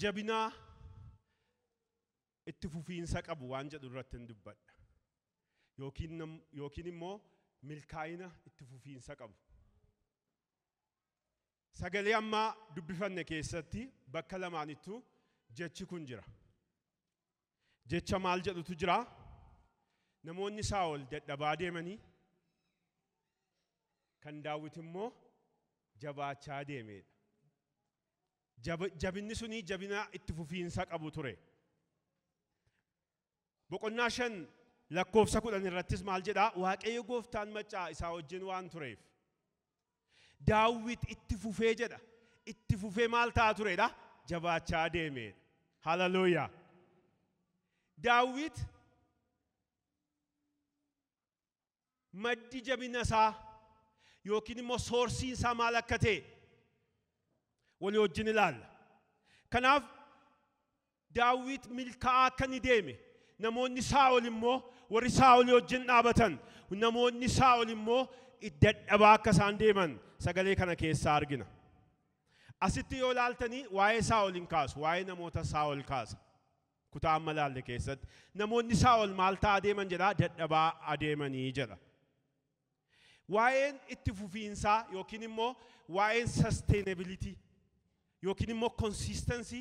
Jabinaa itti fufiinsa qabu waan jedhu irratti hin dubbadha. Yookiin immoo milkaa'ina itti fufiinsa qabu. Sagalee ammaa dubbifanne keessatti bakka lamaanittuu jechi kun jira. Jecha maal jedhutu jira? Namoonni Saa'ol dadhabaa deemanii kan Daawit immoo jabaachaa deemedha. Jabinni suni jabina itti fufiinsa qabu ture. Boqonnaa 5 lakkoofsa 10 irrattis maal jedhaa? Waaqayyo gooftaan maccaa isaa wajjin waan tureef. Daawit itti fufee jedha. Itti fufee maal ta'a turedha? Jabaachaa deemedha. Hallelujah. Daawit maddi jabina isaa yookiin immoo soorsiin isaa maal akka ta'e walii wajjin ilaalla. Kanaaf Daawit milkaa'aa akka inni deeme namoonni Saa'ol immoo warri Saa'ol wajjin dhaabatan namoonni Saa'ol immoo dadhabaa akka isaan deeman sagalee kana keessaa argina. Asitti yoo ilaaltanii waa'ee Saa'ol hin kaasu, waa'ee namoota Saa'ol kaasa. Kutaa amma ilaalle keessatti namoonni Saa'ol maal ta'aa deeman jedhaa? Dadhabaa adeemanii jedha. Waa'een itti fufiinsaa yookiin immoo waa'een sustainability yookiin immoo consistency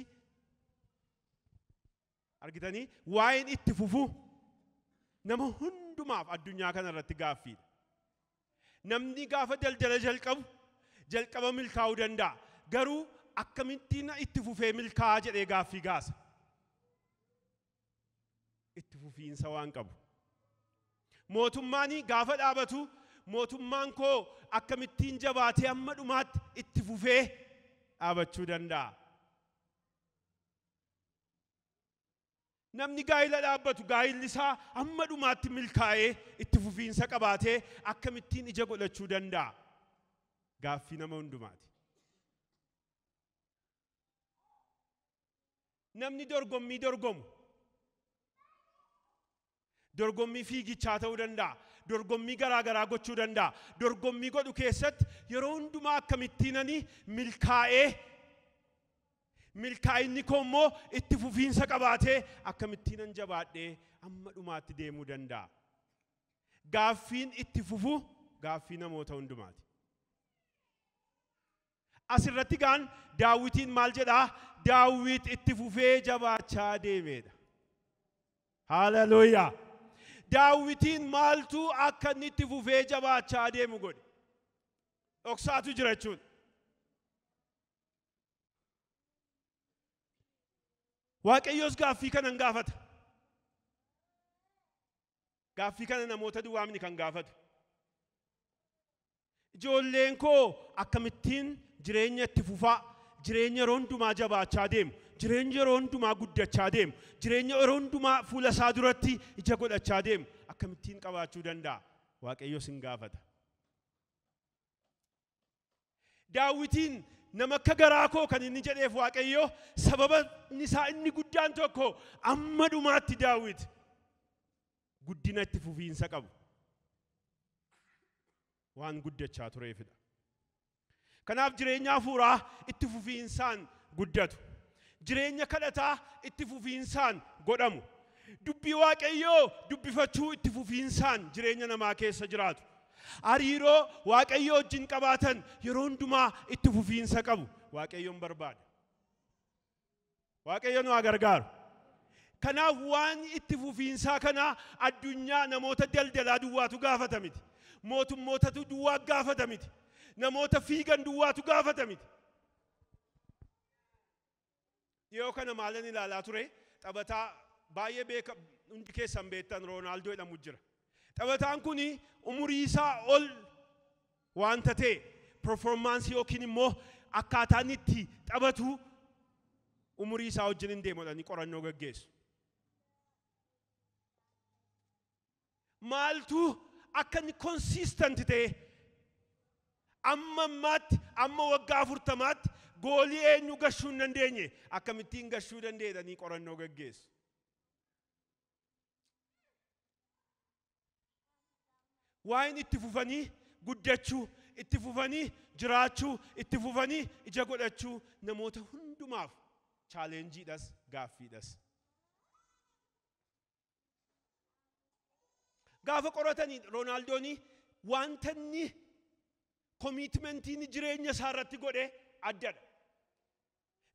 argitanii waa'een itti fufuu nama hundumaaf addunyaa kana irratti gaaffiidha. Namni gaafa daldala jalqabu jalqaba milkaa'uu danda'a. Garuu akkamittiin itti fufee milkaa'aa jedhee gaaffii gaasa. Itti fufiinsa waan qabu. Mootummaan gaafa dhaabatu mootummaan koo akkamittiin jabaatee hamma dhumaatti itti fufee dhaabachuu danda'a. Namni gaa'ila dhaabbatu gaa'illi isaa hamma dhumaatti milkaa'ee itti fufiinsa qabaatee akkamittiin ija godhachuu danda'a? Gaaffii nama hundumaati. Namni dorgommii dorgomu dorgommii fiigichaa ta'uu danda'a. Dorgommii garaa garaa gochuu danda'a. Dorgommii godhu keessatti yeroo hundumaa akkamittiinani milkaa'ee milkaa'inni koo immoo itti fufiinsa qabaatee akkamittiinan jabaadhee hamma dhumaatti deemuu danda'a. Gaaffiin itti fufu gaaffii namoota hundumaati. Asirratti gaan Daawitiin maal jedhaa? Daawit itti fufee jabaachaa deemedha. Hallelujah. Daawitiin maaltu akka inni itti fufee jabaachaa deemu godhe? Dhoksaatu jira jechuudha. Waaqayyoos gaaffii kana hin gaafata. Gaaffii kana namoota duwwaamni kan gaafatu. Ijoolleen koo akkamittiin jireenya itti fufaa, jireenya yeroo hundumaa jabaachaa deemu, jireenya yeroo hundumaa guddachaa deemu, jireenya yeroo hundumaa fuula isaa duratti ija godhachaa deemu akkamittiin qabaachuu danda'a? Waaqayyoos hin gaafata. Daawitiin nama akka garaa koo kan inni jedheef Waaqayyo sababa isaa inni guddaan tokko amma dhumaatti Daawit guddina itti fufiinsa qabu waan guddachaa tureefidha. Kanaaf jireenya hafuuraa itti fufiinsaan guddatu. Jireenya kadhataa itti fufiinsaan godhamu. Dubbii Waaqayyoo dubbifachuu itti fufiinsaan jireenya namaa keessa jiraatu. Hariiroo Waaqayyoo wajjin qabaatan yeroo hundumaa itti fufiinsa qabu. Waaqayyoon barbaada. Waaqayyo nu haa gargaaru. Kanaaf waan itti fufiinsaa kana addunyaa namoota daldalaa duwwaatu gaafata miti. Mootummootatu duwwaa gaafata miti. Namoota fiigan duwwaatu gaafata miti. Dhiyoo kana maalan ilaalaa ture taphataa baay'ee beeka hundi keessan beektan Roonaaldoo jedhamu jira. Taphataan kun umurii isaa ol waanta ta'e performaansii yookiin immoo akkaataa inni itti taphatu umurii isaa wajjin hin deemu jedhanii qorannoo gaggeessu. Maaltu akka inni consistent ta'e amma ammaatti amma waggaa 40tti goolii eenyu gashuu hin dandeenye akkamittiin gashuu danda'e jedhanii qorannoo gaggeessu. Waa'een itti fufanii guddachuu, itti fufanii jiraachuu, itti fufanii ija godhachuu namoota hundumaaf Chaalenjiidhas gaaffiidhas. Gaafa qoratanii Roonaaldooní wanta inni commitmentiin jireenya isaa irratti godhe addadha.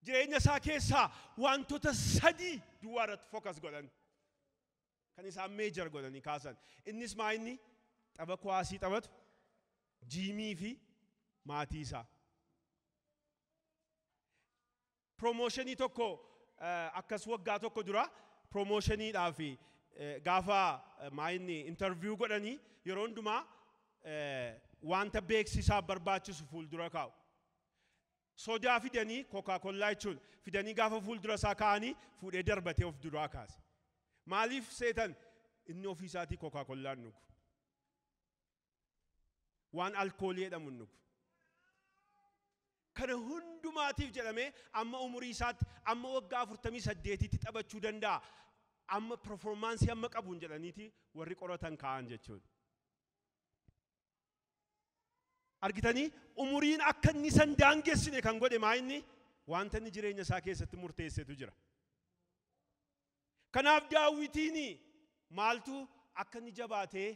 Jireenya isaa keessaa wantoota sadii duwwaa irratti focus godhan. Kan isaan major godhanii kaasan. Innis maa inni tapha kuwaasii taphatu, jiimii fi maatii isaa. Promotionii tokko akkas waggaa tokko dura promotioniidhaaf gaafa maa inni interview godhanii yeroo hundumaa wanta beeksisaaf barbaachisu fuuldura kaa'u. Sodaa fidanii Coca-Cola jechuun fidanii gaafa fuuldura isaa kaa'anii fuudhee darbatee of duraa kaase. Maaliif seetan inni ofii isaatii Coca-Cola hin dhugu. Waan alkoolii jedhamu hin dhugu. Kana hundumaatiif jedhamee amma umurii isaatti amma waggaa 48tti taphachuu danda'a. Amma performaansii amma qabuun jedhaniiti warri qoratan kaa'an jechuudha. Argitanii umuriin akka inni san daangessine kan godhe maa inni wanta inni jireenya isaa keessatti murteessetu jira. Kanaaf Daawitiin maaltu akka inni jabaatee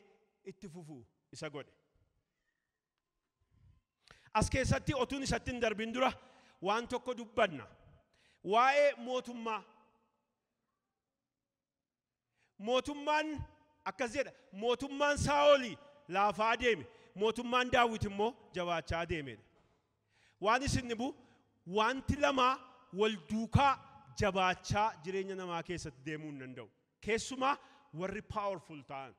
itti fufu isa godhe. As keessatti otuun isatti hin darbin dura waan tokko dubbanna. Waa'ee mootummaa. Mootummaan akkas jedha. Mootummaan Saa'olii laafaa deeme. Mootummaan Daawit immoo jabaachaa deemedha. Waan isin dhibu wanti lama wal duukaa jabaachaa jireenya namaa keessatti deemuu hin danda'u. Keessumaa warri powerful ta'an.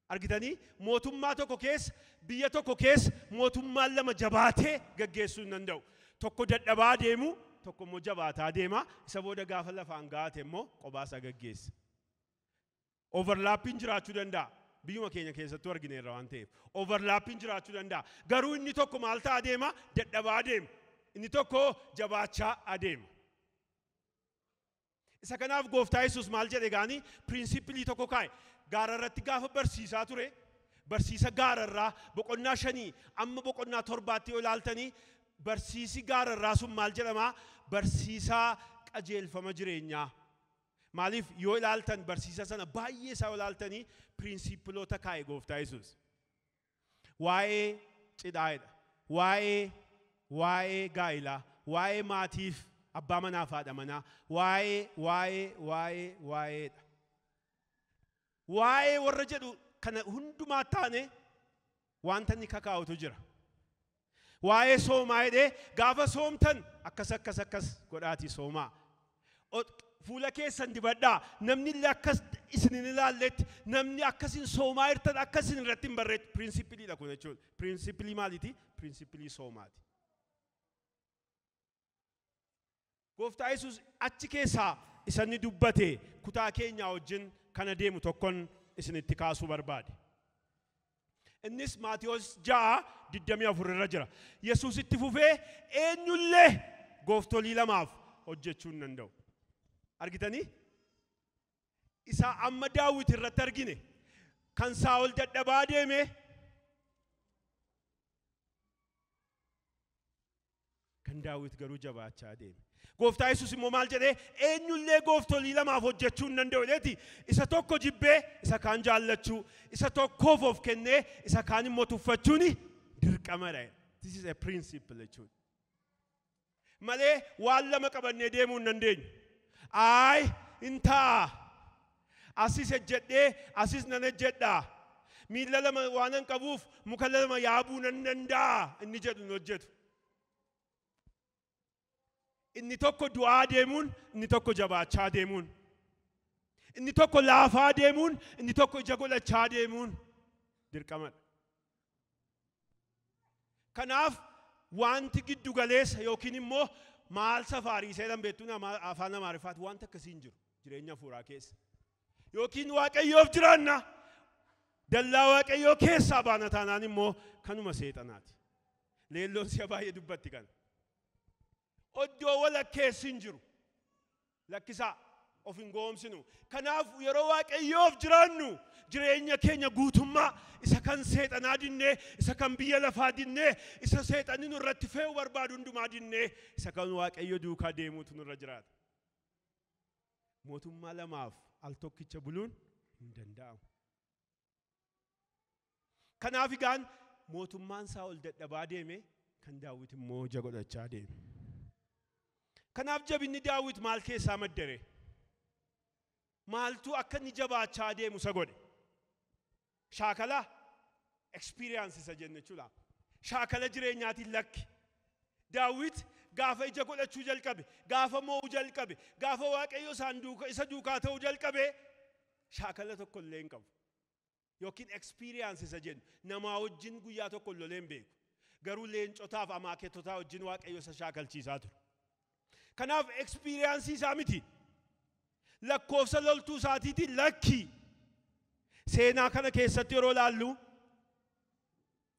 Argitanii mootummaa tokko keessa biyya tokko keessa mootummaan lama jabaatee gaggeessuu hin danda'u. Tokko dadhabaa deemu tokko immoo jabaataa deema. Isa booda gaafa lafaan gaate immoo qobaasaa gaggeessa. Overlaappiin jiraachuu danda'a. Biyyuma keenya keessattuu argineerra waan ta'eef. Overlaappiin jiraachuu danda'a. Garuu inni tokko maal ta'aa deema? Dadhabaa deema. Inni tokko jabaachaa adeema. Isa kanaaf gooftaa Yesuus maal jedhe gaanii pirinsipilii tokko kaa'e. Gaara irratti gaafa barsiisaa ture, barsiisa gaararraa boqonnaa 5 amma boqonnaa 7tti yoo ilaaltanii barsiisi gaararraa sun maal jedhama? Barsiisaa qajeelfama jireenyaa. Maaliif yoo ilaaltan barsiisa sana baay'ee isaa yoo ilaaltanii piriinsipiloota kaa'e gooftaa Yesuus. Waa'ee cidhaa'edha. Waa'ee gaa'ilaa, waa'ee maatiif abbaa manaa fi haadha manaa, waa'ee waa'ee waa'ee waa'eedha. Waa'ee warra jedhu kana hundumaa taane wanta inni kakaa'utu jira. Waa'ee soomaa jedhee gaafa soomtan akkas akkas akkas godhaatii soomaa. Fuula keessan dibadhaa namni illee akkas isin hin ilaalletti namni akkasin soomaa jirtan akkasin irratti hin barreetti. Pirinsipiliidha kun jechuudha. Pirinsipilii maaliiti? Pirinsipilii soomaati. Gooftaa Yesuus achi keessaa isa inni dubbate kutaa keenyaa wajjin kana deemu tokkon isinitti kaasuu barbaade. Innis Maatiyos 6:24 irra jira. Yesuus itti fufee eenyullee gooftolii lamaaf hojjechuu hin danda'u. Argitanii? Isa amma Daawit irratti argine kan Saa'ol dadhabaa deeme kan Daawit garuu jabaachaa deeme. Gooftaa Yesuus immoo maal jedhee eenyullee gooftolii lamaaf hojjechuu hin danda'u jedheeti. Isa tokko jibbee isa kaan jaallachuu, isa tokkoof of kennee isa kaan immoo tuffachuun dirqamadha. This is a principle jechuudha. Malee waan lama qabannee deemuu hin dandeenyu. Ayi hin ta'a. Asis ejjedhee asis nan ejjedhaa. Miilla lama waan hin qabuuf muka lama yaabuu nan danda'a inni jedhu hin hojjetu. Inni tokko du'aa deemuun, inni tokko jabaachaa deemuun. Inni tokko laafaa deemuun, inni tokko ija godhachaa deemuun dirqamadha. Kanaaf wanti giddu galeessa yookiin immoo maal safaarii seeran beektuun afaan Amaariffaatti wanta akkasii hin jiru jireenya hafuuraa keessa. Yookiin Waaqayyoof jiraanna dallaa Waaqayyoo keessaa baana taanaan immoo kanuma seexanaati. Leelloon si'a baay'ee dubbatti kana. Oddoo walakkeessi hin jiru. Lakkisaa of hin goomsinu. Kanaaf yeroo Waaqayyoof jiraannu jireenya keenya guutummaa isa kan seexanaa dinnee, isa kan biyya lafaa dinnee, isa seexanni nurratti fe'uu barbaadu hundumaa dinnee, isa kan Waaqayyo duukaa deemuutu nurra jiraata. Mootummaa lamaaf al tokkicha buluun hin danda'amu. Kanaaf egaan mootummaan Saa'ol dadhabaa deeme, kan Daawit immoo ija godhachaa deeme. Kanaaf jabinni Daawit maal keessaa maddere? Maaltu akka inni jabaachaa deemu isa godhe? Shaakala experience isa jennu jechuudha. Shaakala jireenyaatiin lakki. Daawit gaafa ija godhachuu jalqabe, gaafa mo'uu jalqabe, gaafa Waaqayyo isa duukaa ta'uu jalqabe, shaakala tokko illee hin qabu. Yookiin experience isa jennu namaa wajjin guyyaa tokko lolee hin beeku. Garuu leencotaaf amaaketotaa wajjin Waaqayyo isa shaakalchiisaa ture. Kanaaf experience isaa miti. Lakkoofsa loltuu isaatiitiin lakki. Seenaa kana keessatti yeroo ilaallu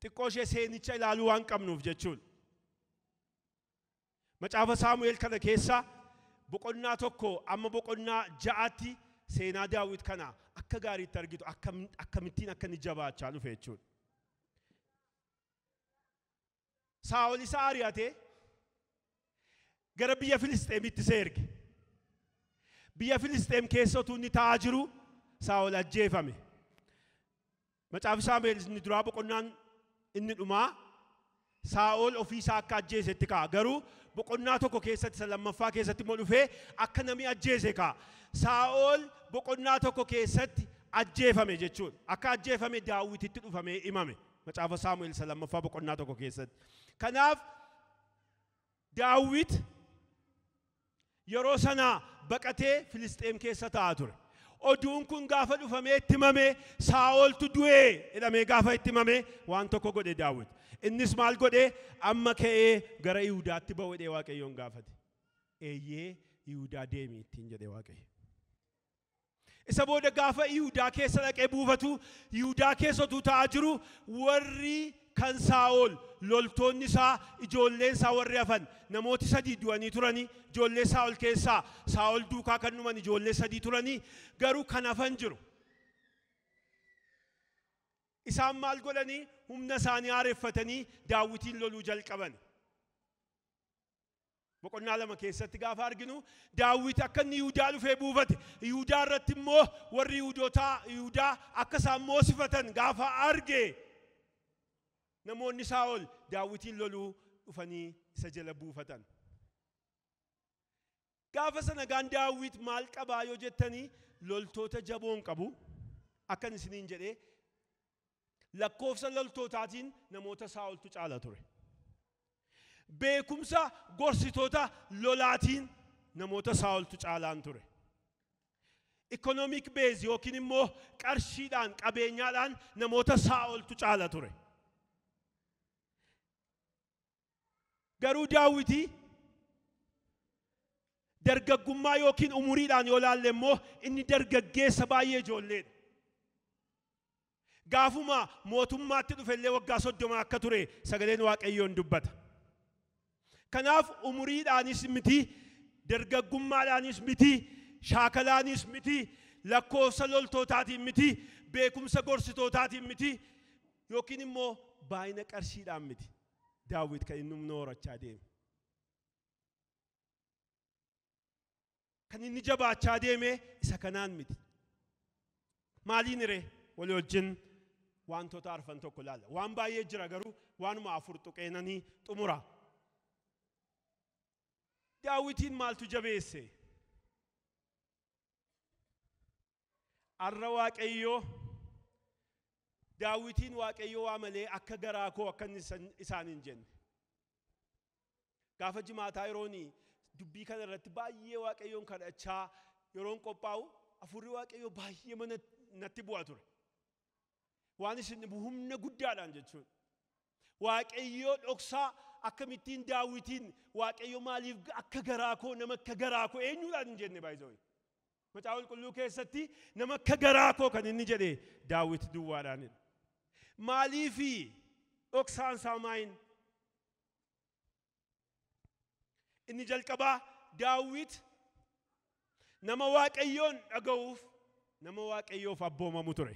xiqqoo ishee seenicha ilaaluu waan qabnuuf jechuudha. Macaafa Saamu'eel kana keessa boqonnaa 1 amma boqonnaa 6tti seenaa Daawit kana akka gaariitti argitu, akkamittiin akka inni jabaachaa dhufe jechuudha. Saa'ol isa ari'atee gara biyya Filisxeemitti isa erge. Biyya Filisxeem keessa utuu inni taa'aa jiru Saa'ol ajjeefame. Macaafi Saamu'eel inni duraa boqonnaan inni dhumaa Saa'ol ofii isaa akka ajjeesetti ka'a. Garuu boqonnaa 1 keessatti isa lammaffaa keessatti immoo dhufee akka namni ajjeese ka'a. Saa'ol boqonnaa 1 keessatti ajjeefame jechuudha. Akka ajjeefame Daawititti dhufamee himame. Macaafa Saamu'eel isa lammaffaa boqonnaa 1 keessatti. Kanaaf Daawit yeroo sana baqatee Filisxeem keessa taa'aa ture. Oduun kun gaafa dhufamee itti himame, Saa'oltu du'ee jedhamee gaafa itti himame waan tokko godhe Daawit. Innis maal godhe? Amma ka'ee gara Yihudaatti ba'u jedhee Waaqayyoon gaafate. Eeyyee, Yihudaa deemi ittiin jedhe Waaqayyo. Isa booda gaafa Yihudaa keessa dhaqee buufatu, Yihudaa keessa utuu taa'aa jiru warri kan Saa'ol loltoonni isaa, ijoolleen isaa warri hafan namooti 3 du'anii turanii, ijoollee Saa'ol keessaa Saa'ol duukaa kan dhuman ijoollee 3 turanii, garuu kan hafan jiru. Isaan maal godhanii? Humna isaanii haareffatanii Daawitiin loluu jalqaban. Boqonnaa 2 keessatti gaafa arginu Daawit akka inni Yihudaa dhufee buufate, Yihudaa irratti immoo warri Yihudotaa Yihudaa akka isaan moosifatan gaafa arge, namoonni Saa'ol Daawitiin loluu dhufanii isa jala buufatan. Gaafa sana gaan Daawit maal qabaa yoo jettanii, loltoota jaboon qabu. Akkan isiniin jedhee lakkoofsa loltootaatiin namoota Saa'oltu caala ture. Beekumsa gorsitoota lolaatiin namoota Saa'oltu caalaan ture. Economic base yookiin immoo qarshiidhaan qabeenyaadhaan namoota Saa'oltu caala ture. Garuu Daawiti dargaggummaa yookiin umuriidhaan yoo laalle immoo inni dargaggeessa baay'ee ijoolleedha. Gaafuma mootummaatti dhufellee waggaa 30 akka ture sagaleen Waaqayyoon dubbata. Kanaaf umuriidhaanis miti, dargaggummaadhaanis miti, shaakalaanis miti, lakkoofsa loltootaatiin miti, beekumsa gorsitootaatiin miti, yookiin immoo baay'ina qarshiidhaan miti. Daawit kan inni humna horachaa deeme. Kan inni jabaachaa deeme isa kanaan miti. Maaliin ree? Walii wajjin wantoota arfan tokko ilaalla. Waan baay'ee jira garuu waanuma 4 tuqeenanii xumura. Daawitiin maaltu jabeesse? Arra Waaqayyoo Daawitiin Waaqayyoo waa malee akka garaa koo akka inni isaan hin jenne. Gaafa jimaataa yeroon dubbii kana irratti baay'ee Waaqayyoon kadhachaa yeroon qophaa'u hafuurri Waaqayyoo baay'ee mana natti bu'a ture. Waan isin dhibu humna guddaadhaan jechuudha. Waaqayyoo dhoksaa akkamittiin Daawitiin Waaqayyo maaliif akka garaa koo nama akka garaa koo eenyuudhaan hin jenne baay'ee. Macaafa Qulqulluu keessatti nama akka garaa koo kan inni jedhe Daawit duwwaadhaanidha. Maaliifi dhoksaan isaa maayin? Inni jalqabaa Daawit nama Waaqayyoon dhaga'uuf nama Waaqayyoof abboomamu ture.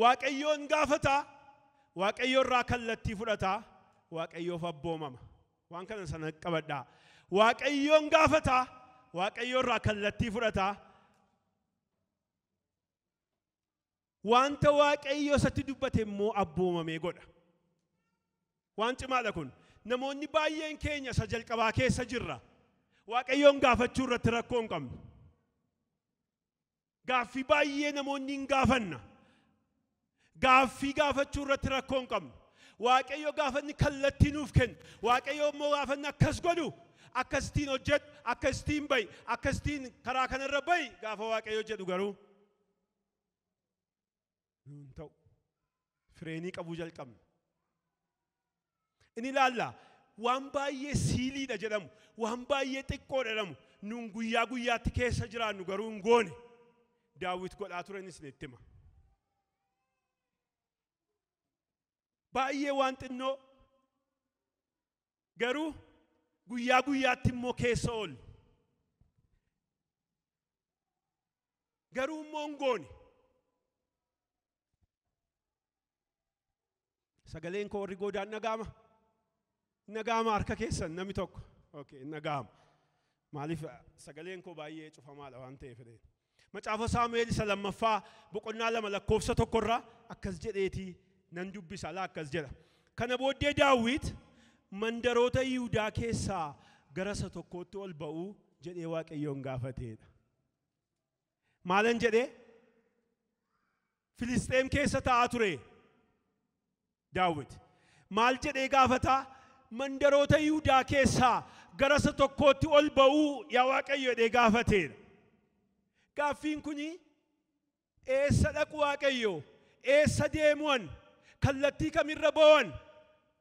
Waaqayyoon gaafataa, Waaqayyo irraa kallattii fudhataa, Waaqayyoof abboomama. Waan kana sana qabadhaa. Waaqayyoon gaafataa, Waaqayyo irraa kallattii fudhataa. Wanta Waaqayyo isatti dubbate immoo abboomamee godha. Waan cimaadha kun. Namoonni baay'een keenya isa jalqabaa keessa jirra. Waaqayyoon gaafachuu irratti rakkoo hin qabnu. Gaaffii baay'ee namoonni hin gaafanna. Gaaffii gaafachuu irratti rakkoo hin qabnu. Waaqayyo gaafanni kallattii nuuf kennu. Waaqayyo immoo gaafanni akkas godhu, akkasitiin hojjedhu, akkasitiin ba'i, akkasitiin karaa kanarra ba'i gaafa Waaqayyo jedhu garuu nuun ta'u. Fireenii qabuu jalqabna. Inni ilaalla waan baay'ee siiliidha jedhamu, waan baay'ee xiqqoodha jedhamu, nuun guyyaa guyyaatti keessa jiraannu garuu hin goone. Daawit godhaa turanis itti hima. Baay'ee waan xinnoo garuu guyyaa guyyaatti immoo keessa oolu. Garuu immoo hin goone. Sagaleen koo warri goodaan dhaga'ama. Dhaga'ama harka keessan namni tokko. Okay, dhaga'ama. Maaliif sagaleen koo baay'ee cufamaadha waan ta'eef. Macaafa Saamu'eel isa lammaffaa boqonnaa 2 lakkoofsa 1 irraa akkas jedheetii nan dubbisa laa akkas jedha. Kana booddee Daawit mandaroota Yihudaa keessaa gara isa tokkootti ol ba'uu jedhee Waaqayyoon gaafateedha. Maalan jedhee? Filisxeem keessa taa'aa ture Daawit. Maal jedhee gaafataa? Mandaroota Yihudaa keessaa gara isa tokkootti ol ba'uu yaa Waaqayyo jedhee gaafateedha. Gaaffiin kuni eessa dhaqu Waaqayyo? Eessa deemuun? Kallattii kamirra bo'an?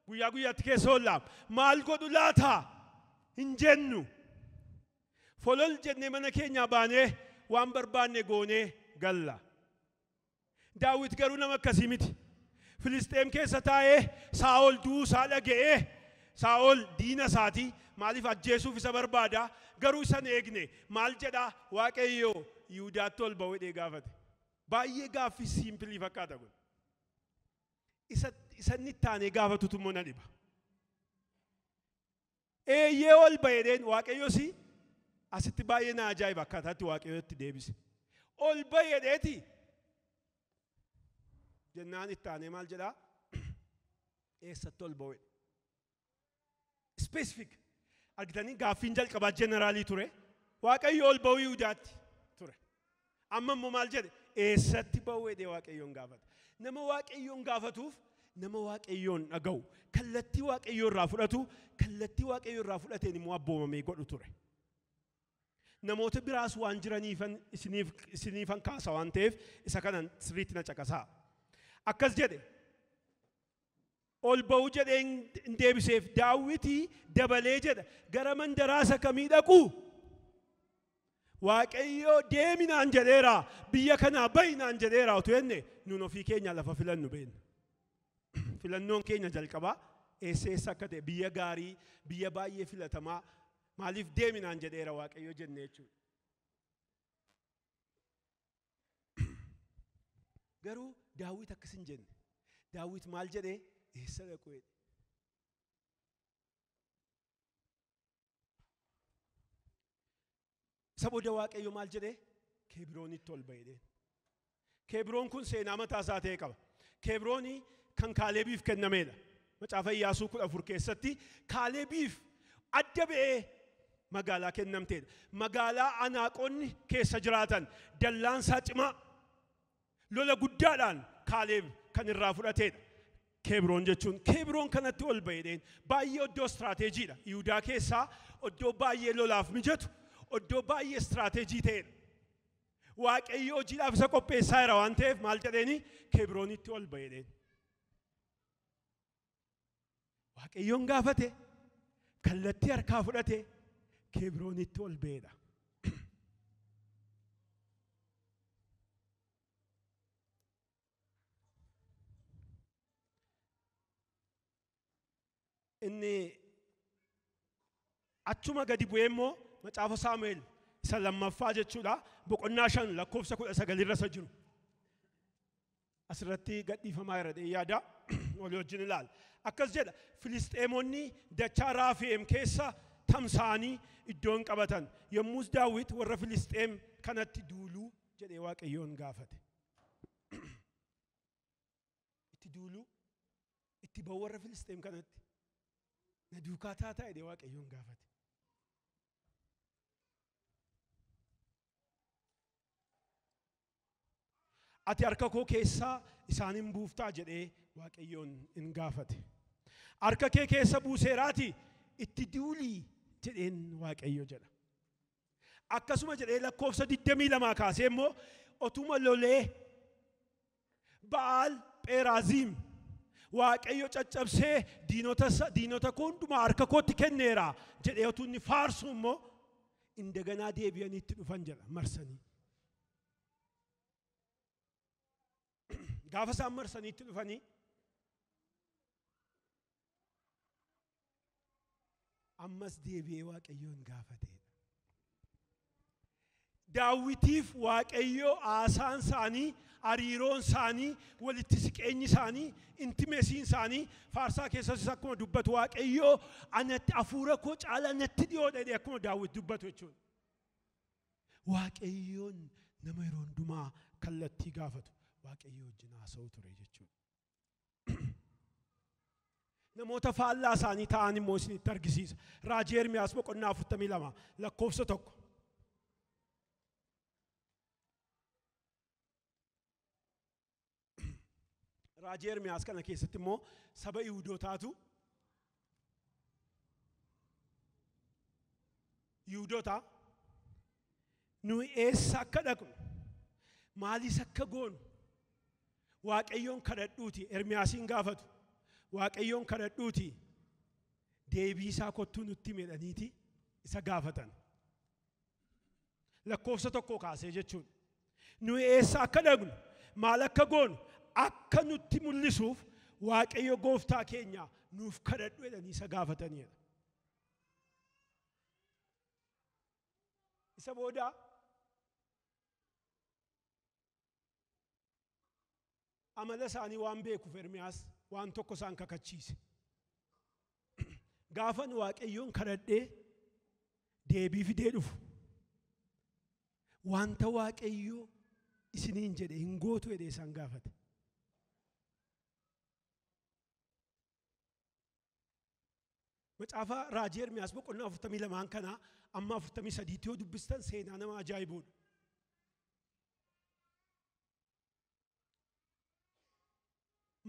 Guyyaa guyyaatti keessa oollaa. Maal godhu laata? Hin jennu. Folol jennee mana keenyaa baanee waan barbaanne goonee galla. Daawit garuu nama akkasii miti. Filisxeem keessa taa'ee Saa'ol du'uu isaa dhaga'ee, Saa'ol diina isaatii maaliif ajjeesuuf isa barbaada? Garuu isa hin eegne. Maal jedhaa? Waaqayyo Yihudaatti ol ba'uu jedhee gaafate. Baay'ee gaaffii siimpilii fakkaata kun. Isa inni itti aanee gaafatutu immoo na dhiba. Eeyyee ol ba'e jedheen Waaqayyos asitti baay'ee na ajaa'iba akkaataatti Waaqayyotti deebise. Ol ba'e jedheeti jennaan itti aanee maal jedhaa? Eessatti ol ba'u jedhe. Specific. Argitanii gaaffiin jalqabaa jeneraalii ture. Waaqayyo ol ba'uu Yihudaatti ture. Amma immoo maal jedhe? Eessatti ba'uu jedhee Waaqayyoon gaafata. Nama Waaqayyoon gaafatuuf nama Waaqayyoon dhaga'u, kallattii Waaqayyoo irraa fudhatu, kallattii Waaqayyoo irraa fudhateen immoo abboomamee godhu ture. Namoota biraas waan jiraniifan isiniifan kaasa waan ta'eef isa kanan sirriitti na caqasaa. Akkas jedhe. Ol ba'uu jedhee hin deebiseef Daawitii dabalee jedha. Gara mandaraa isa kamii dhaqu? Waaqayyo deemi naan jedheera, biyya kanaa ba'i naan jedheera otoo jenne nuun ofii keenya lafa filannu beekna. Filannoon keenya jalqabaa eessa eessa akka ta'e biyya gaarii, biyya baay'ee filatamaa maaliif deemi naan jedheera Waaqayyo jenne jechuudha. Garuu Daawit akkas hin jenne. Daawit maal jedhee? Eessa dhaqu jedhe. Isa booda Waaqayyo maal jedhee? Kebroonitti ol ba'e jedheen. Kebroon kun seenaa mataa isaa ta'e qaba. Kebrooni kan Kaalebiif kennameedha. Macaafa Iyyaasuu 14 keessatti Kaalebiif adda ba'ee magaalaa kennamteedha. Magaalaa Anaaqonni keessa jiraatan dallaan isaa cimaa lola guddaadhaan Kaaleb kan irraa fudhateedha. Kebroon jechuun Kebroon kanatti ol ba'e jedheen. Baay'ee iddoo istiraateejiidha. Yihudaa keessaa iddoo baay'ee lolaaf mijatu, iddoo baay'ee istiraateejii ta'edha. Waaqayyo hojiidhaaf isa qopheessaa jira waan ta'eef maal jedheeni? Kebroonitti ol ba'e jedheen. Waaqayyoon gaafate, kallattii harkaa fudhate, Kebroonitti ol ba'eedha. Inni achuma gadi bu'ee immoo macaafa Saamu'eel isa lammaffaa jechuudha. Boqonnaa 5 lakkoofsa 19 irra isa jiru. Asirratti gadhiifamaa jira jedhee yaada walii wajjin ilaala. Akkas jedha Filisxeemonni dachaa Raafeem keessa tamsa'anii iddoon qabatan. Yommus Daawit warra Filisxeem kanatti duuluu jedhee Waaqayyoon gaafate. Itti duuluu itti ba'u warra Filisxeem kanatti na duukaa taataa jedhee Waaqayyoon gaafate. Ati harka koo keessaa isaan hin buuftaa jedhee Waaqayyoon hin gaafate. Harka kee keessa buuseeraati itti duulii jedheen Waaqayyo jedha. Akkasuma jedhee lakkoofsa 22 kaasee immoo otuma lolee Ba'aal Pheraaziim Waaqayyo caccabsee diinota koo hundumaa harka kootti kenneera jedhee utuu inni faarsu immoo indaganaa deebi'anii itti dhufan jedha marsanii. Gaafa isaan marsanii itti dhufanii ammas deebi'ee Waaqayyoon gaafateedha. Daawitiif Waaqayyo haasaan isaanii, hariiroon isaanii, walitti siqeenyi isaanii, intimesiin isaanii faarsaa keessattis akkuma dubbatu Waaqayyo anatti hafuura koo caalaa natti dhiyoodha jedhee akkuma Daawit dubbatu jechuudha. Waaqayyoon nama yeroo hundumaa kallattii gaafatu Waaqayyo wajjin haasa'u ture jechuudha. Namoota faallaa isaanii ta'an immoo isinitti argisiisa. Raajii Ermiyaas boqonnaa 42 lakkoofsa 1. Raajii Ermiyaas kana keessatti immoo saba Yihuudootaatu Yihuudoota nu eessa akka dhaqnu maalis akka goonu Waaqayyoon kadhadhuuti Ermiyaasiin gaafatu. Waaqayyoon kadhadhuuti deebii isaa kottuu nutti himi isa gaafatan. Lakkoofsa 1 kaasee jechuudha. Nu eessa akka dhaqnu maal akka goonu akka nutti mul'isuuf Waaqayyo gooftaa keenya nuuf kadhadhu jedhanii isa gaafataniidha. Isa booda amala isaanii waan beekuuf Ermiyaas waan tokko isaan kakachiise. Gaafan Waaqayyoon kadhadhee deebii fidee dhufu wanta Waaqayyo isiniin jedhe hin gootu jedhee isaan gaafate. Macaafa Raajii Ermiyaas boqonnaa 42 kana amma 43 yoo dubbistan seenaa nama ajaa'ibuudha.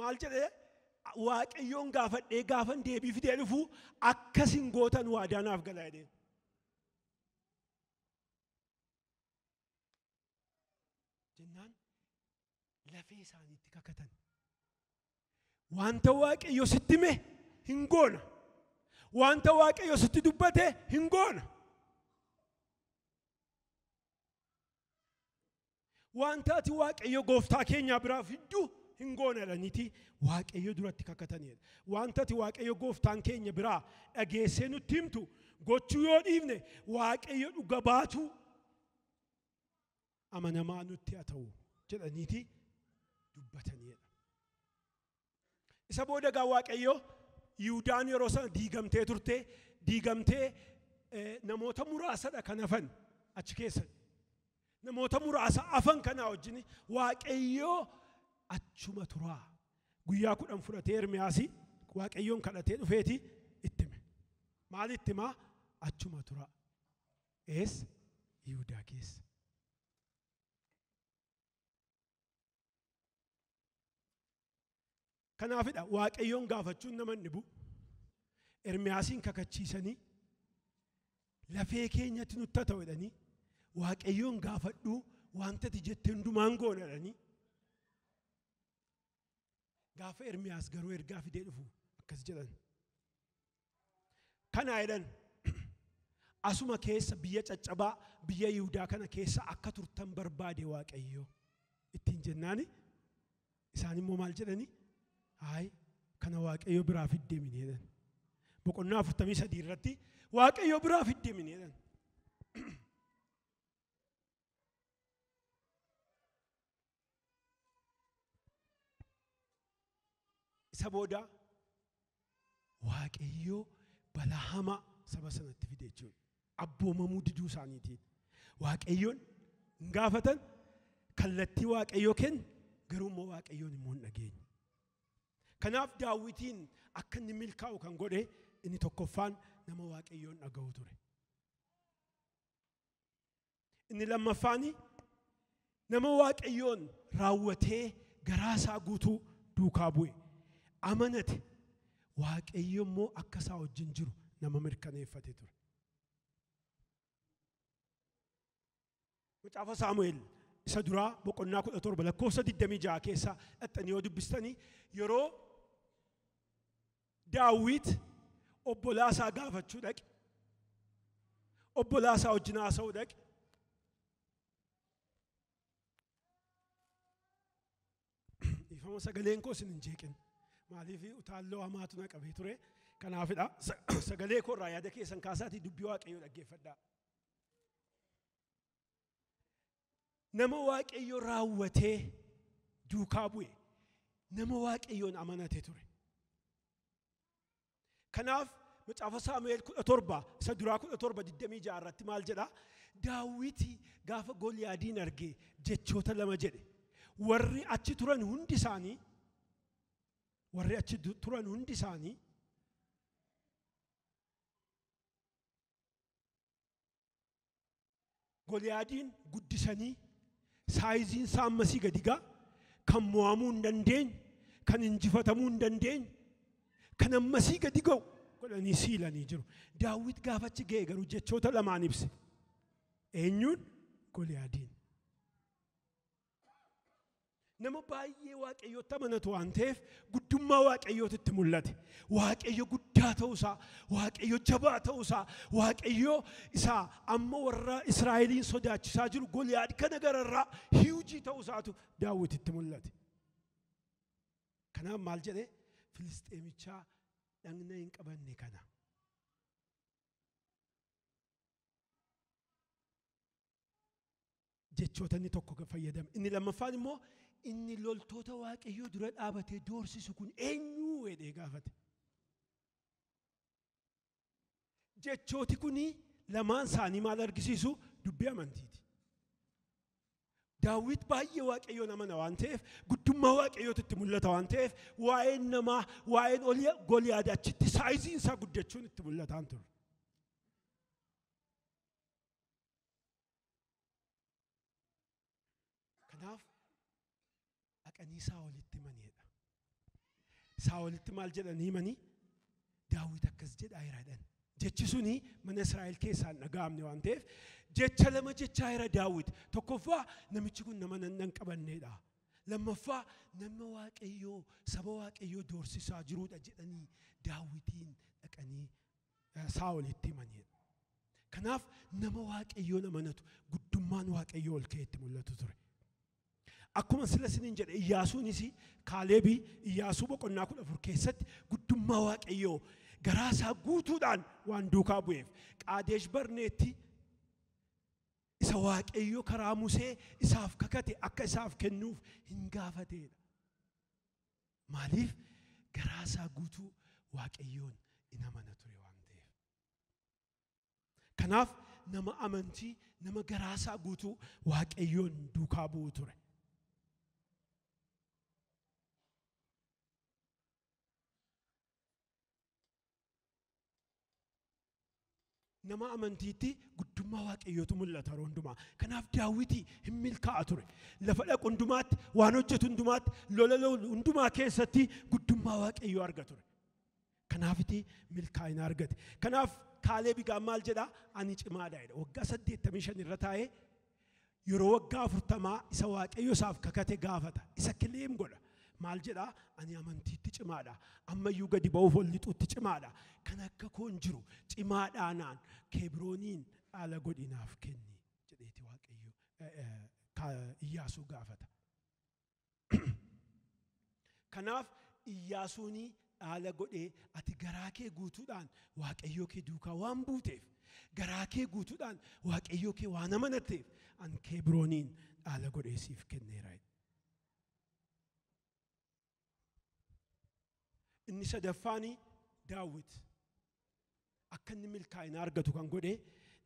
Maal jedhee Waaqayyoon gaafadhee gaafan deebii fidee dhufu akkas hin gootan waadaa naaf gala jedheen. Jennaan lafee isaaniitti kakatan. Wanta Waaqayyo sitti hime hin goona. Wanta Waaqayyo sitti dubbate hin goona. Wanta ati Waaqayyo gooftaa keenya biraa fiddu hin goona jedhaniiti Waaqayyo duratti kakataniidha. Wanta ati Waaqayyo gooftaan keenya biraa dhageessee nutti himtu gochuu yoo dhiifne Waaqayyo dhuga baatu amanamaa nutti haa ta'u jedhaniiti dubbataniidha. Isa booda gaa Waaqayyo Yihuudaan yeroo sana diigamtee turte, diigamtee namoota muraasadha kan hafan achi keessa. Namoota muraasa hafan kanaa wajjin Waaqayyo achuma turaa. Guyyaa 10 fudhatee Ermiyaasi Waaqayyoon kadhatee dhufeeti itti hime. Maal itti himaa? Achuma turaa. Eessa? Yihuudaa keessa. Kanaafidha Waaqayyoon gaafachuun nama hin dhibu. Ermiyaasiin kakachiisanii lafee keenyatti nutti haa ta'u jedhanii Waaqayyoon gaafadhuu wanta ati jette hundumaan goona jedhanii. Gaafa Ermiyaas garuu ergaa fidee dhufu akkas jedhan. Kana jedhan asuma keessa biyya caccabaa biyya Yihudaa kana keessa akka turtan barbaade Waaqayyo ittiin jennaani isaan immoo maal jedhani? Haay kana Waaqayyo biraa fiddee mini jedhan. Boqonnaa 43 irratti Waaqayyo biraa fiddee mini jedhan. Isa booda Waaqayyo balaa hamaa saba sanatti fide jechuudha. Abboomamuu diduu isaaniitiin. Waaqayyoon hin gaafatan, kallattii Waaqayyoo kennu, garuu immoo Waaqayyoon immoo hin dhageenye. Kanaaf Daawitiin akka inni milkaa'u kan godhe inni tokkoffaan nama Waaqayyoon dhaga'u ture. Inni lammaffaan nama Waaqayyoon raawwatee garaa isaa guutuu duukaa bu'e. Amanate Waaqayyo immoo akka isaa wajjin jiru nama mirkaneeffate ture. Macaafa Saamu'eel isa duraa boqonnaa 17 lakkoofsa 26 keessa dhaxxanii yoo dubbistanii yeroo Daawit obbolaa isaa gaafachuu dhaqe, obbolaa isaa wajjin haasa'uu dhaqe. Ifama sagaleen koo isin hin jeeqin. Maaliif utaalloo hamaatu na qabee ture. Kanaafidha sagalee koo irraa yaada keessan kaasaatii dubbii Waaqayyoo dhaggeeffadhaa. Nama Waaqayyo raawwatee duukaa bu'e, nama Waaqayyoon amanate ture. Kanaaf macaafa Saamu'eel 17 isa duraa 17:26 irratti maal jedha? Daawiti gaafa Goliyaadiin arge jechoota lama jedhe. Warri achi turan hundi isaanii, warri achi turan hundi isaanii Goliyaadiin guddisanii saayiziin isaa ammasii gadi ga'a, kan mo'amuu hin dandeenye, kan injifatamuu hin dandeenye, kan ammasii gadi ga'u godhanii siilanii jiru. Daawit gaafa achi ga'e garuu jechoota lamaan ibse. Eenyuun? Goliyaadiin. Nama baay'ee Waaqayyootti amanatu waan ta'eef guddummaa Waaqayyootu itti mul'ate. Waaqayyo guddaa ta'uusaa, Waaqayyo jabaa ta'uusaa, Waaqayyo isaa amma warra Israa'eliin sodaachisaa jiru Goliyaad kana gararraa hiwjii ta'uusaatu Daawititti mul'ate. Kanaaf maal jedhee? Filisxeemichaa dhagna hin qabanne kana. Jechoota inni tokko fayyadame. Inni lammaffaan immoo inni loltoota Waaqayyoo dura dhaabatee doorsisu kun eenyu jedhee gaafate. Jechooti kuni lamaan isaanii maal argisiisu? Dubbii amantiiti. Daawit baay'ee Waaqayyoon amana waan ta'eef, guddummaa Waaqayyootu itti mul'ata waan ta'eef, waa'een namaa, waa'een Goliyaad achitti saayiziin isaa guddachuun itti mul'ataan ture. Kanaaf dhaqanii Saa'olitti himaniidha. Saa'olitti maal jedhanii himanii? Daawit akkas jedhaa jira jedhan. Jechi suni mana Israa'el keessaa hin dhaga'amne waan ta'eef jecha lama jechaa jira Daawit. Tokkoffaa namichi kun nama nan qabanneedha. Lammaffaa nama Waaqayyoo saba Waaqayyoo doorsisaa jiruudha jedhanii Daawitiin dhaqanii Saa'olitti himaniidha. Kanaaf nama Waaqayyoon amanatu guddummaan Waaqayyoo ol ka'ee itti mul'atu ture. Akkuma sila isiniin jedhe Iyyaasuunis Kaaleebii Iyyaasuu boqonnaa 14 keessatti guddummaa Waaqayyoo garaa isaa guutuudhaan waan duukaa bu'eef Qaadesh Barneetti isa Waaqayyo karaa Musee isaaf kakate akka isaaf kennuuf hin gaafateedha. Maaliif garaa isaa guutuu Waaqayyoon in amana ture waan ta'eef. Kanaaf nama amantii, nama garaa isaa guutuu Waaqayyoon duukaa bu'u ture. Nama amantiitti guddummaa Waaqayyootu mul'ata yeroo hundumaa. Kanaaf Daawiti hin milkaa'a ture. Lafa dhaqu hundumaatti, waan hojjetu hundumaatti, lola lolu hundumaa keessatti guddummaa Waaqayyoo arga ture. Kanaafiti milkaa'ina argate. Kanaaf Kaaleeb egaa maal jedhaa? Ani cimaadha jedha. Waggaa 85 irra taa'ee yeroo waggaa 40 isa Waaqayyo isaaf kakate gaafata. Isa kileem godha. Maal jedhaa? Ani amantiitti cimaadha. Ammayyuu gadi ba'uuf ol lixuutti cimaadha. Kan akka koon jiru cimaadhaa naan Kebrooniin dhaala godhinaaf kenni jedheeti Waaqayyo Iyyaasuu gaafata. Kanaaf Iyyaasuun dhaala godhee ati garaa kee guutuudhaan Waaqayyoo kee duukaa waan buuteef, garaa kee guutuudhaan Waaqayyoo kee waan amanatteef an Kebrooniin dhaala godhee siif kenneera. Inni sadaffaani Daawit akka inni milkaa'ina argatu kan godhe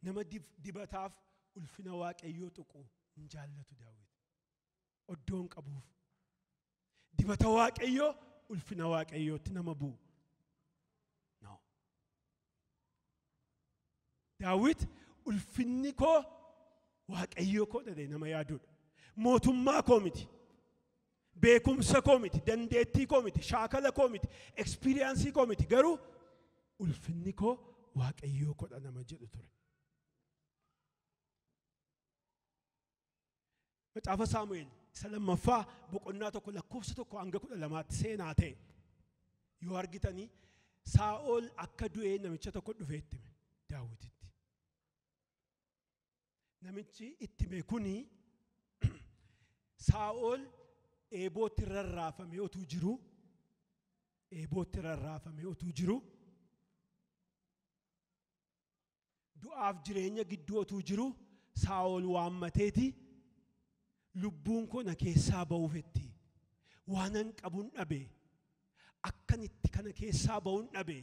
nama dibataaf ulfina Waaqayyoo tuqu hin jaallatu Daawit. Oddoon qabuuf dibata Waaqayyoo ulfina Waaqayyootti nama bu'u. No. Daawit ulfinni koo Waaqayyoo koo jedhee nama yaaduudha. Mootummaa koo miti. Beekumsa koo miti, dandeettii koo miti, shaakala koo miti, ekspiriyaansii koo miti. Garuu ulfinni koo Waaqayyoo koodha nama jedhu ture. Macaafa Saamu'eel isa lammaffaa boqonnaa 1 lakkoofsa 1 hanga 12tti seenaa ta'e yoo argitanii Saa'ol akka du'ee namicha tokko dhufee itti hime Daawititti. Namichi itti hime kuni Saa'ol eebootti rarraafamee otuu jiru, eebootti rarraafamee otuu jiru, du'aaf jireenya gidduu otuu jiru Saa'ol waammateeti lubbuun koo na keessaa ba'uufetti waanan qabuun dhabe akkan itti kana keessaa ba'uun dhabe.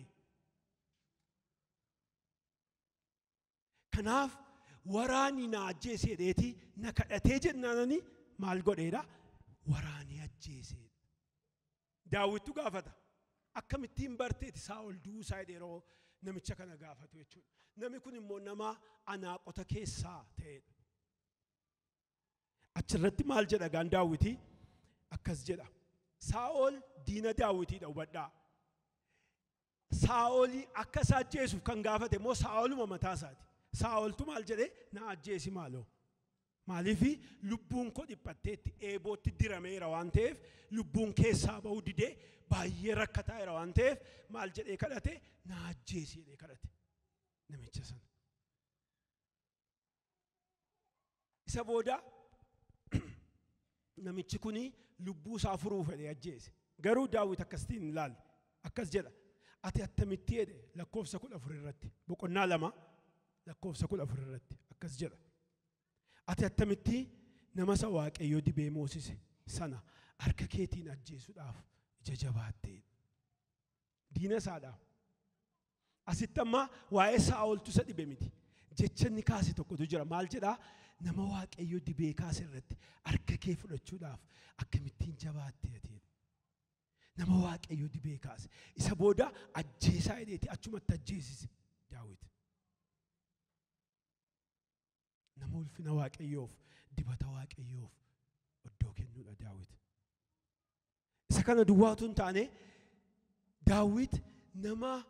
Kanaaf waraani na ajjeese jedheeti na kadhatee jennaanani maal godheedha? Waraani ajjeese. Daawittu gaafata. Akkamittiin barteeti Saa'ol du'uu isaa jedhee yeroo namicha kana gaafatu jechuudha. Namni kun immoo nama anaaqota keessaa ta'edha. Achirratti maal jedha gaan Daawiti? Akkas jedha. Saa'ol diina Daawitiidha hubadhaa. Saa'olii akka isa ajjeesuuf kan gaafate immoo Saa'oluma mataa isaati. Saa'oltu maal jedhee na ajjeesi maaloo? Maaliifi lubbuun koo dhiphatteetti eebootti dirameera waan ta'eef lubbuun keessaa ba'uu didee baay'ee rakkataa jira waan ta'eef maal jedhee kadhate na ajjeesi jedhee kadhate namicha sana. Isa booda namichi kuni lubbuu isaa furuu fedhee ajjeese. Garuu Daawit akkasitiin hin ilaalle. Akkas jedha. Ati attamitti jedhe lakkoofsa 14 irratti boqonnaa 2 lakkoofsa 14 irratti akkas jedha. Ati attamitti nama isa Waaqayyoo dibee moosise sana harka keetiin ajjeesuudhaaf ija jabaatte. Diina isaadhaaf. Asitti amma waa'ee Saa'oltu isa dhibe miti. Jecha inni kaase tokkotu jira. Maal jedhaa? Nama Waaqayyoo dibee kaase irratti harka kee fudhachuudhaaf akkamittiin jabaatte ati? Nama Waaqayyoo dibee kaase. Isa booda ajjeesaa jedheeti achumatti ajjeesise Daawit. Nama ulfina Waaqayyoof dibata Waaqayyoof iddoo kennuudha Daawit. Isa kana duwwaatu hin taane Daawit nama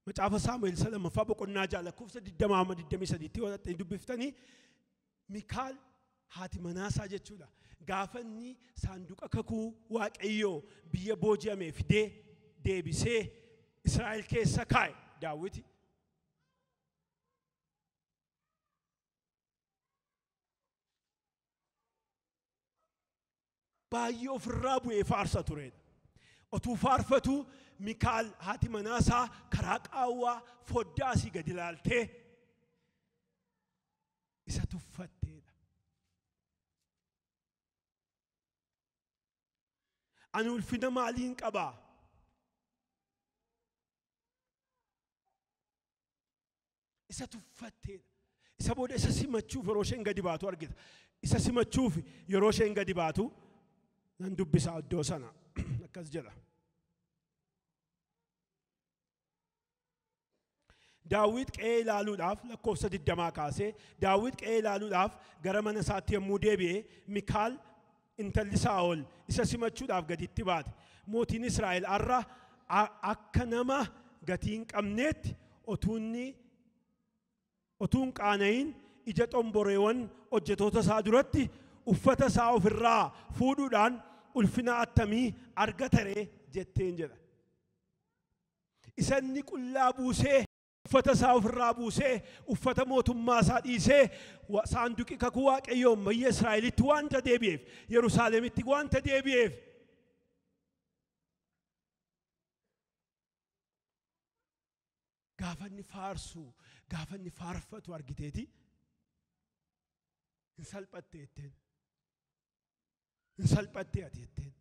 macaafa Saamu'eel isa lammaffaa boqonnaa 6 lakkoofsa 20 hamma 23tti yoo dhaxxanii dubbiftanii Mikaal haati manaasaa jechuudha. Gaafa inni saanduqa kakuu Waaqayyoo biyya booji'ame fidee deebisee Israa'el keessa kaa'e Daawiti. Baay'ee ofirraa bu'ee faarsa turedha. Otuu faarfatu Mikaal haati manaasaa karaa qaawwaa foddaa asii gadi ilaaltee isa tuffatteedha. Ani ulfina maaliin qabaa? Isa tuffatteedha. Isa booda isa simachuuf yeroo isheen gadi baatu argita. Isa simachuuf yeroo isheen gadi baatu nan dubbisa iddoo sana akkas jedha. Daawit qe'ee ilaaluudhaaf lakkoofsa 20 kaasee Daawit qe'ee ilaaluudhaaf gara mana isaatti yommuu deebi'e Mikaal intalli Saa'ol isa simachuudhaaf gaditti baate. Mootiin Israa'el har'a akka nama gatii hin qabneetti otuun qaana'iin ija xomboreewwan hojjetoota isaa duratti uffata isaa ofirraa fuudhuudhaan ulfina attamii argata ree jetteen jedha. Isa inni qullaa buusee uffata isaa ofirraa buusee uffata mootummaa isaa dhiisee saanduqi kakuu Waaqayyoon biyya Israa'elitti waanta deebi'eef Yerusaalemitti waanta deebi'eef gaafa inni faarsu gaafa inni faarfatu argiteeti hin salphatte jetteen. Hin salphatte ati jetteen.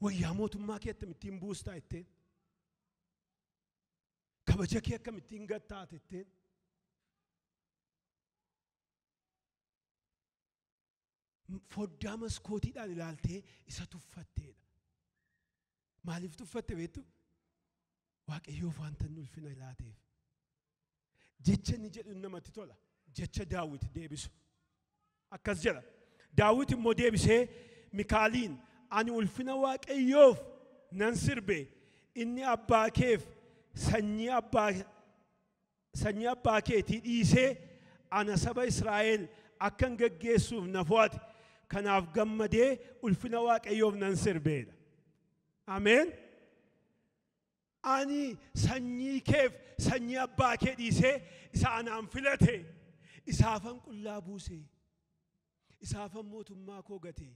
Wayyaa mootummaa kee akkamittiin buustaa jetteen? Kabaja kee akkamittiin gattaate jetteen? Foddaa maskootiidhaan ilaaltee isa tuffatteedha. Maaliif tuffatte beektu? Waaqayyoof wanta inni ulfina laateef. Jecha inni jedhu namatti tola. Jecha Daawit deebisu. Akkas jedha. Daawit immoo deebisee Mikaaliin ani ulfina Waaqayyoof nan sirbe inni abbaa keef sanyii abbaa keetii dhiisee ana saba Israa'el akkan geggeessuuf na fo'ate. Kanaaf gammadee ulfina Waaqayyoof nan sirbeedha. Ameen. Ani sanyii keef sanyii abbaa kee dhiisee isa anaan filate isaafan qullaa buuse isaafan mootummaa koo gate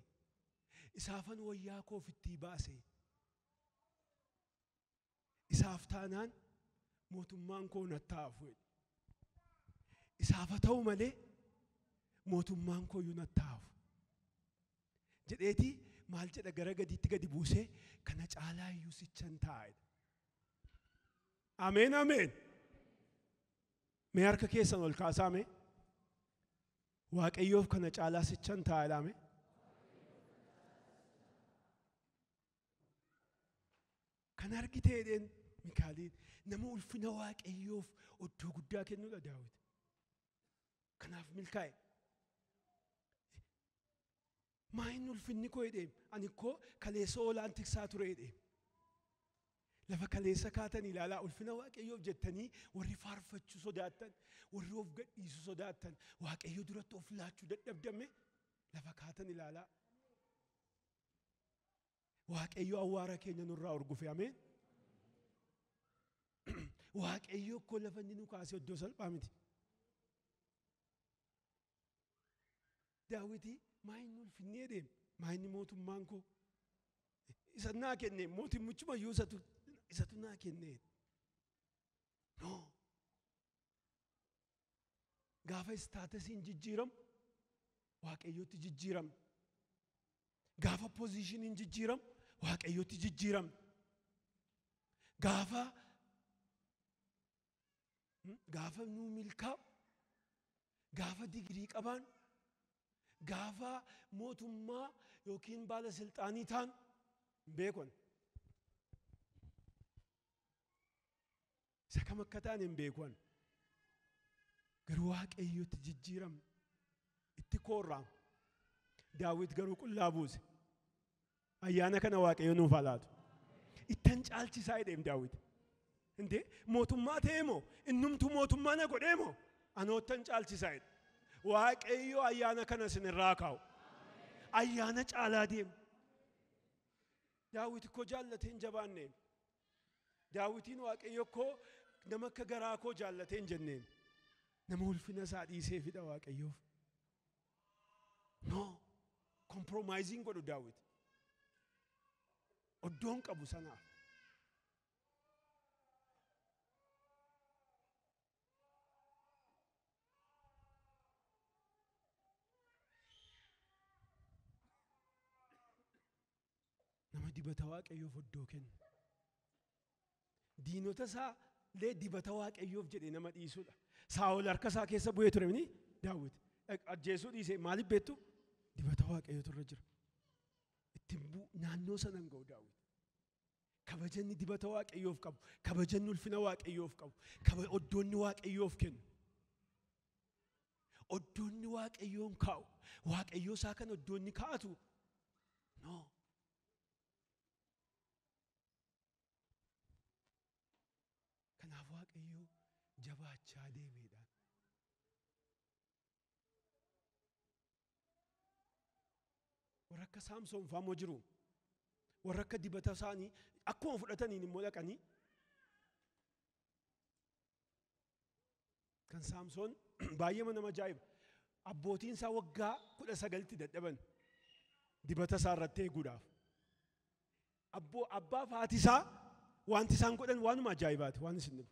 isaafan wayyaa koo ofittii baase isaaf taanaan mootummaan koo natti hafu isaaf ta'u malee mootummaan koo iyyuu natti hafu jedheeti maal jedha gara gadiitti gadi buusee kana caalaa iyyuu sichan taa'edha. Ameen ameen. Mee harka keessan ol kaasaa mee? Waaqayyoof kana caalaa sichan taa'edha mee? Kan argite jedheen Mikaaliin nama ulfina Waaqayyoof oddoo guddaa kennuudha Daawit. Kanaaf milkaa'e. Maa inni ulfinni koo jedheen ani koo kaleessa oolaan tiksaa ture jedheen. Lafa kaleessa kaatan ilaalaa ulfina Waaqayyoof jettanii warri faarfachuu sodaattan warri of gadhiisuu sodaattan Waaqayyo duratti of laachuu dadhabdame lafa kaatan ilaalaa. Waaqayyo awwaara keenya nurraa urgufe ameen. Waaqayyo koo lafa inni nu kaase iddoo salphaa miti. Daawiti maa inni ulfinni jedheen maa inni mootummaan koo isa naa kenne mootummichuma iyyuu isatu naa kenne. No. Gaafa istaatasiin jijjiiramu Waaqayyotti jijjiiramu. Gaafa poozishiniin jijjiiramu Waaqayyotti jijjiiramu. Gaafa nuu milkaa'u gaafa digirii qabaan gaafa mootummaa yookiin baala silxaanii ta'an beekon. Isa kam akka ta'an hin beekon. Garuu Waaqayyotti jijjiiramne itti koorraa. Daawit garuu qullaa buuse. Ayyaana kana Waaqayyo nuuf haa laatu. Ittan caalchisaa jedheem Daawit. Indee mootummaa ta'ee moo innumtuu mootummaa na godhee moo anoottan caalchisaa jedhe. Waaqayyo ayyaana kana isinirraa kaa'u. Ayyaana caalaa deemu. Daawit koo jaallatee hin jabaanne. Daawitiin Waaqayyo koo nama akka garaa koo jaallatee hin jenneen. Nama ulfina isaa dhiisee fida Waaqayyoof. No. Compromising godhu Daawit. Oddoon qabu sanaaf. Nama dibata Waaqayyoof oddoo kennu. Diinota isaa illee dibata Waaqayyoof jedhee nama dhiisuudha. Saa'ol harka isaa keessa bu'ee ture mini Daawit. Ajjeesuu dhiisee maaliif beektu? Dibata Waaqayyootu irra jira. Ittiin naannoo sana hin ga'u Daawit. Kabajanni dibata Waaqayyoof qabu, kabajanni ulfina Waaqayyoof qabu, oddoonni Waaqayyoof kennu. Oddoonni Waaqayyoon kaa'u, Waaqayyoo isaa kan oddoonni kaa'atu. No. Kanaaf Waaqayyoo jabaachaa deemeedhaan. Warra akka Saamsoon fa'aa immoo jiru. Warra akka dibata isaanii akkuma fudhataniin immoo dhaqanii. Kan Saamsoon baay'ee nama ajaa'iba. Abbootiin isaa waggaa 19tti dadhaban dibata isaa irratti eeguudhaaf. Abbaa fi haati isaa wanti isaan godhan waanuma ajaa'ibaati waan isin dhibu.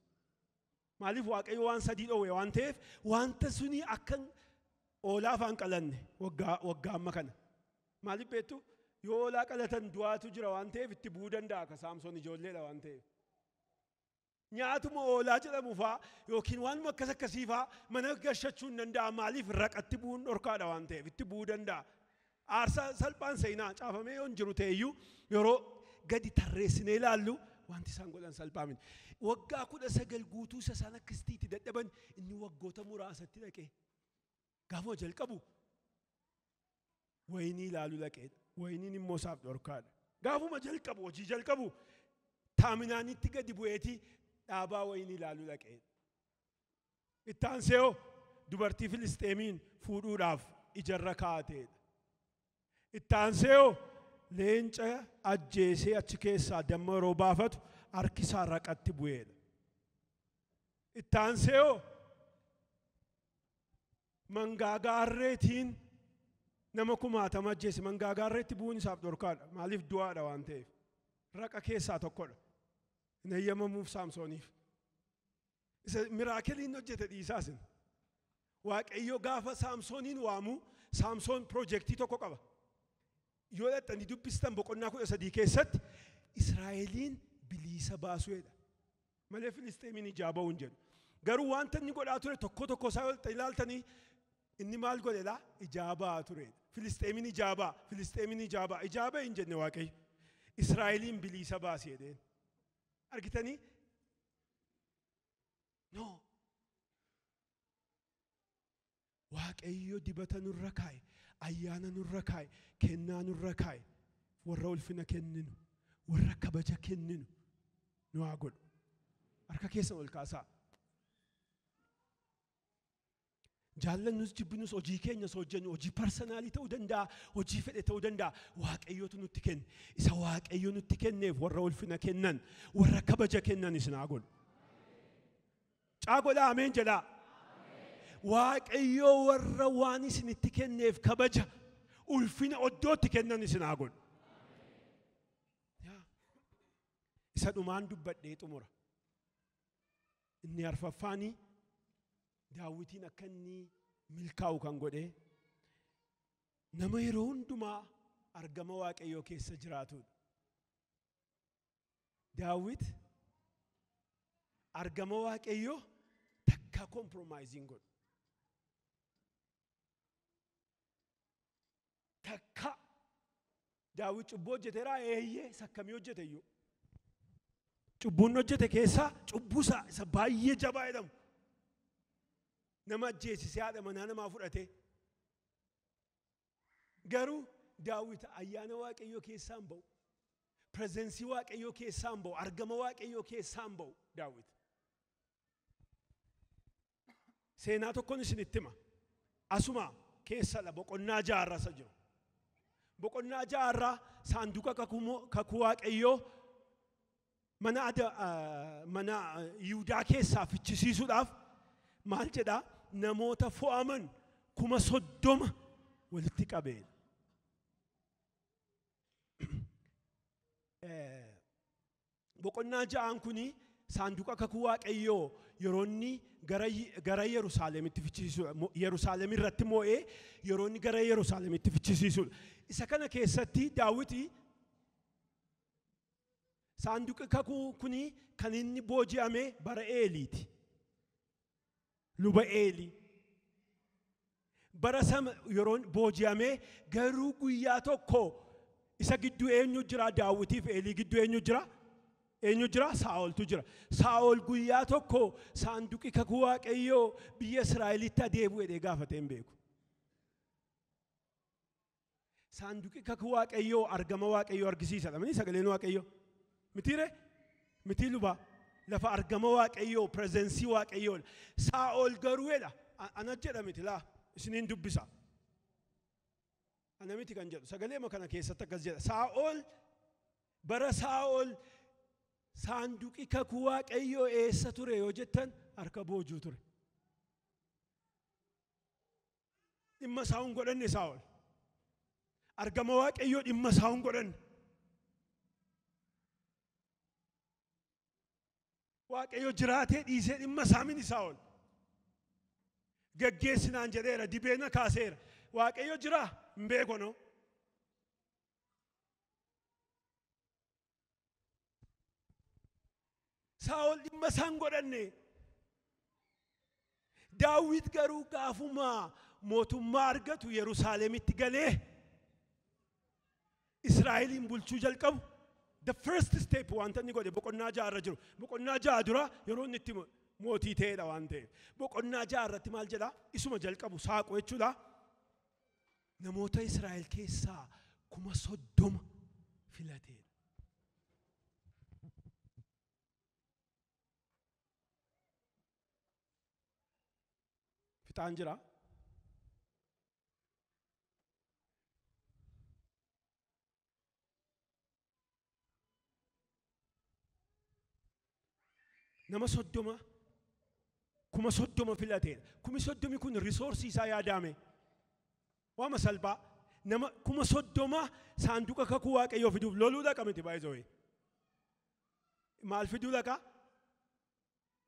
Maaliif Waaqayyo waan sadii dhoowwe waan ta'eef wanta suni akka oolaa afaan qalanne waggaa amma kana. Maaliif beektu Yoo hoolaa qalatan du'aatu jira waan ta'eef itti bu'uu danda'a akka Saamsoon ijoolleedha waan ta'eef. Nyaatuma hoolaa jedhamu faa yookiin waanuma akkas akkasii faa mana gashachuu hin danda'a. Maaliif raqatti bu'uun dhorkaadha waan ta'eef itti bu'uu danda'a. Aarsaa salphaan seenaa caafamee yoo hin jiru ta'eyyuu yeroo gadi tarreessinee ilaallu wanti isaan godhan salphaa miti. Waggaa 19 guutuu isa isaan akkasitti dadhaban inni waggoota muraasatti dhaqee gaafuma jalqabu wayinii ilaaluu dhaqeedha. Wayiniin immoo isaaf dhorkaadha. Gaafuma jalqabu hojii jalqabu taaminaanitti gadi bu'eetii dhaabaa wayinii ilaaluu dhaqeedha. Itti aansee dubartii Filisxeemiin fuudhuudhaaf ijarra kaa'ateedha. Itti aansee leenca ajjeesee achi keessaa damma yeroo baafatu harki isaa raqatti bu'eedha. Itti aansee mangaagaa harreetiin nama 20,000 ajjeese. Mangaagaa harreetti bu'uun isaaf dhorkaadha. Maaliif du'aadha waan ta'eef. Raqa keessaa tokkodha. Hin eeyyamamuuf Saamsooniif. Isa miraakiliin hojjete dhiisaasin. Waaqayyo gaafa Saamsooniin waamu Saamsoon piroojeektii tokko qaba. Yoo dhaqxanii dubbistan boqonnaa 13 keessatti Israa'eliin bilisa baasuudha. Malee Filisxeemiin ijaa ba'uu hin jedhu. Garuu wanta inni godhaa ture tokko tokko isaa yoo ilaaltanii inni maal godhedha? Ijaa ba'aa turedha. Filisxeemiin ijaa ba'a, Filisxeemiin ijaa ba'a, ijaa ba'e hin jenne Waaqayyo. Israa'eliin bilisa baasi jedheen. Argitanii? No. Waaqayyo dibata nurra kaa'e, ayyaana nurra kaa'e, kennaa nurra kaa'e, warra ulfina kenninu, warra kabaja kenninu nu haa godhu. Harka keessan ol kaasaa. Jaallannus jibbinus hojii keenyas hojjennu hojii parsanaalii ta'uu danda'a, hojii fedhe ta'uu danda'a. Waaqayyotu nutti kenne. Isa Waaqayyo nutti kenneef warra ulfina kennan, warra kabaja kennan isin haa godhu. Caa godhaa ameen jedhaa. Waaqayyo warra waan isinitti kenneef kabaja ulfina oddootti kennan isin haa godhu. Isa dhumaan dubbadhee xumura. Inni arfaffaanii Daawitiin akka inni milkaa'u kan godhe nama yeroo hundumaa argama Waaqayyoo keessa jiraatudha. Daawit argama Waaqayyoo takka kompromaayiziin godhu. Takka Daawit cubbuu hojjeteeraa? Eeyyee, isa akkamii hojjete iyyuu? Cubbuun hojjete keessaa cubbuu isa baay'ee jabaa jedhamu. Nama ajjeesisee haadha manaa namaa fudhate. Garuu Daawit ayyaana Waaqayyoo keessaan ba'u. Pirezensii Waaqayyoo keessaan ba'u. Argama Waaqayyoo keessaan ba'u Daawit. Seenaa tokkoon isinitti hima. Asuma keessadha boqonnaa 6 isa jiru. Boqonnaa 6 saanduqa kakuu Waaqayyoo mana Yihudaa keessaa fichisiisuudhaaf maal jedhaa? Namoota fo'aman 30,000 walitti qabee. Boqonnaa 6 kuni saanduqa kakuu Waaqayyoo yeroo inni gara Yerusaalemitti fichisiisuudha. Yerusaalem irratti moo'ee yeroo inni gara Yerusaalemitti fichisiisuudha. Isa kana keessatti Daawiti saanduqi kakuu kuni kan inni booji'ame bara Eeliiti. Luba Eelii. Bara sana yeroo booji'ame garuu guyyaa tokko isa gidduu eenyu jira? Daawitiif Eelii gidduu eenyu jira? Eenyu jira? Saa'oltu jira. Saa'ol guyyaa tokko saanduqi kakuu Waaqayyoo biyya Israa'elitti adeemu jedhee gaafatee hin beeku. Saanduqi kakuu Waaqayyoo argama Waaqayyoo argisiisa. Dhamani sagaleen Waaqayyoo. Mitiire? Mitii luba? Lafa argama Waaqayyoo, pirezensii Waaqayyoo. Saa'ol garuu jedha. Ana jedha miti laa isiniin dubbisa. Ana miti kan jedhu sagaleema kana keessatti akkas jedha. Saa'ol bara Saa'ol saanduqi kakuu Waaqayyoo eessa ture yoo jettan harka boojuu ture. Dhimma isaa hin godhanne Saa'ol. Argama Waaqayyoo dhimma isaa hin godhanne. Waaqayyo jiraatee dhiisee dhimma isaa miti Saa'ol. Geggeessinaan jedheera, dibeena kaaseera. Waaqayyo jira hin beeku noo. Saa'ol dhimma isaan godhanne. Daawit garuu gaafuma mootummaa argatu Yerusaalemitti galee Israa'eliin bulchuu jalqabu. The first step wanta inni godhe boqonnaa 6 irra jiru. Boqonnaa 6 dura yeroo inni itti mootii ta'edha waan ta'eef. Boqonnaa 6 irratti maal jedha? Isuma jalqabu saaqu jechuudha. Namoota Israa'el keessaa 30,000 filateedha. Fixaan jira. Nama 30 30,000 filateedha. 30,000 kun risoorsii isaa yaadame. Waama salphaa nama 30,000 saanduqa kakuu Waaqayyoo fiduuf loluu dhaqa miti baay'ee. Maal fiduu dhaqa?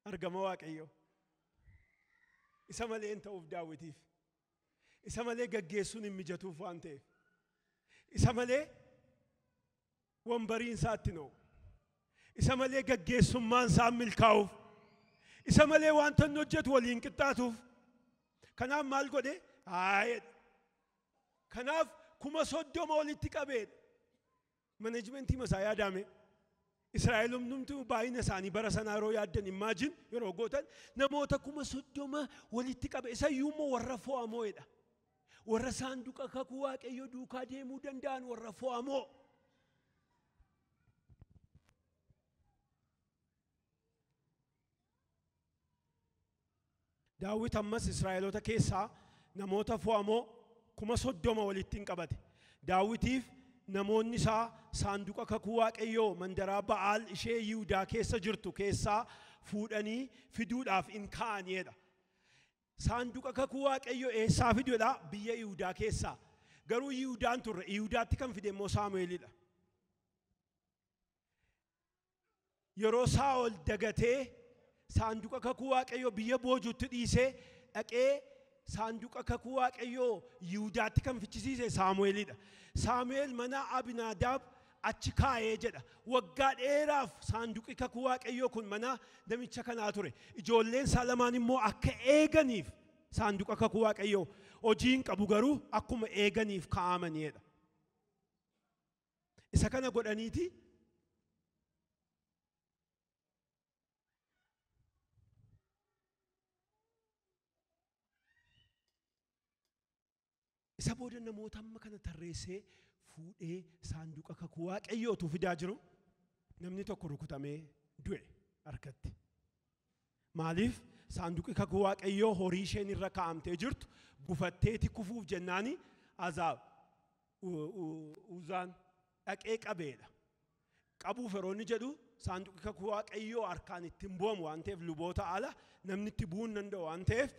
Argama Waaqayyoo. Isa malee hin ta'uuf Daawitiif. Isa malee gaggeessuun hin mijatuuf waan ta'eef. Isa malee wambariin isaatti noo. Isa malee gaggeessummaan isaa milkaa'uuf. Isa malee wanta inni hojjetu waliin qixxaatuuf. Kanaaf maal godhe? Haayedha. Kanaaf 30,000 walitti qabeedha. Maneejmentii masaa yaadame. Israa'el hundumtuu baay'ina isaanii bara sanaa yeroo yaaddan imaajin yeroo gootan namoota 30,000 walitti qabe. Isayyuu immoo warra fo'amoodha. Warra saanduqa kakuu Waaqayyoo duukaa deemuu danda'an warra fo'amoo. Daawit ammas Israa'eloota keessaa namoota fo'amoo 30,000 walitti hin qabate. Daawitiif namoonni isaa saanduqa kakuu Waaqayyoo mandaraa Ba'aal ishee Yihudaa keessa jirtu keessaa fuudhanii fiduudhaaf in ka'aniidha. Saanduqa kakuu Waaqayyoo eessaa fiduudha? Biyya Yihudaa keessaa. Garuu Yihudaan turre. Yihudaatti kan fide immoo Saamu'eelidha. Yeroo Saa'ol dagatee saanduqa kakuu Waaqayyoo biyya boojuutti dhiisee dhaqee saanduqa kakuu Waaqayyoo Yihudaatti kan fichisiise Saamu'eelidha. Saamu'eel mana Abinaadaab achi kaa'ee jedha. Waggaa dheeraaf saanduqi kakuu Waaqayyoo kun mana namicha kanaa ture. Ijoolleen isaa lamaan immoo akka eeganiif saanduqa kakuu Waaqayyoo hojii hin qabu garuu akkuma eeganiif kaa'amaniidha. Isa kana godhaniiti isa booda namoota amma kana tarreessee fuudhee saanduqa kakuu Waaqayyootu fidaa jiru namni tokko rukutamee du'e harkatti. Maaliif saanduqi kakuu Waaqayyoo horii isheen irra kaa'amtee jirtu gufatteeti kufuuf jennaani azaab Uzaan dhaqee qabeedha. Qabuuf yeroo inni jedhu saanduqi kakuu Waaqayyoo harkaan ittiin bu'amu waan ta'eef luboota ala namni itti bu'uu hin danda'u waan ta'eef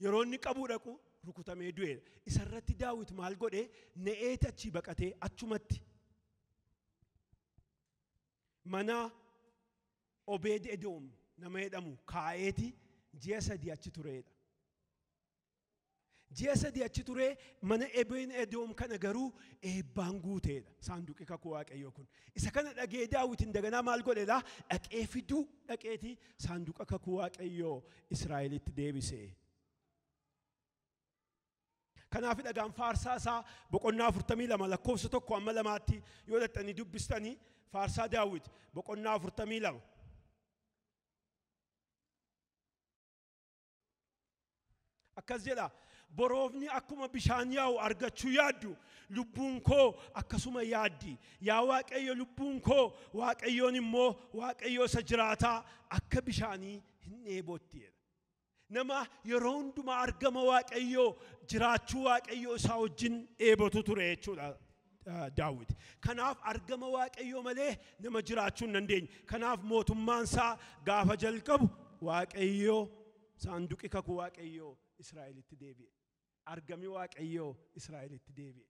yeroo inni qabuu dhaqu rukutamee du'eedha. Isarratti Daawit maal godhee ne'eeti achii baqatee achumatti mana Obeed Edoom nama jedhamu kaa'eeti ji'a 3 achi tureedha. Ji'a 3 achi turee mana Obeed Edoom kana garuu eebbaan guuteedha saanduqi kakuu Waaqayyoo kun. Isa kana dhagee Daawit indaganaa maal godheedha? Dhaqee fiduu dhaqeeti saanduqa kakuu Waaqayyoo Israa'elitti deebise. Kanaaf dhagaan faarsaa isaa boqonnaa 42 lakkoofsa 1 amma 2tti yoo dhaxxanii dubbistanii faarsaa Daawit boqonnaa 42. Akkas jedha, boroofni akkuma bishaan yaa'u argachuu yaaddu lubbuun koo akkasuma yaaddi. Yaa Waaqayyo lubbuun koo Waaqayyoon immoo Waaqayyo isa jiraataa akka bishaanii hin dheebotti. Nama yeroo hundumaa argama Waaqayyoo jiraachuu Waaqayyoo isaa wajjin dheebotu ture jechuudha Daawit. Kanaaf argama Waaqayyoo malee nama jiraachuu hin dandeenye. Kanaaf mootummaan isaa gaafa jalqabu Waaqayyoo saanduqi kakuu Waaqayyoo Israa'elitti deebi'e. Argami Waaqayyoo Israa'elitti deebi'e.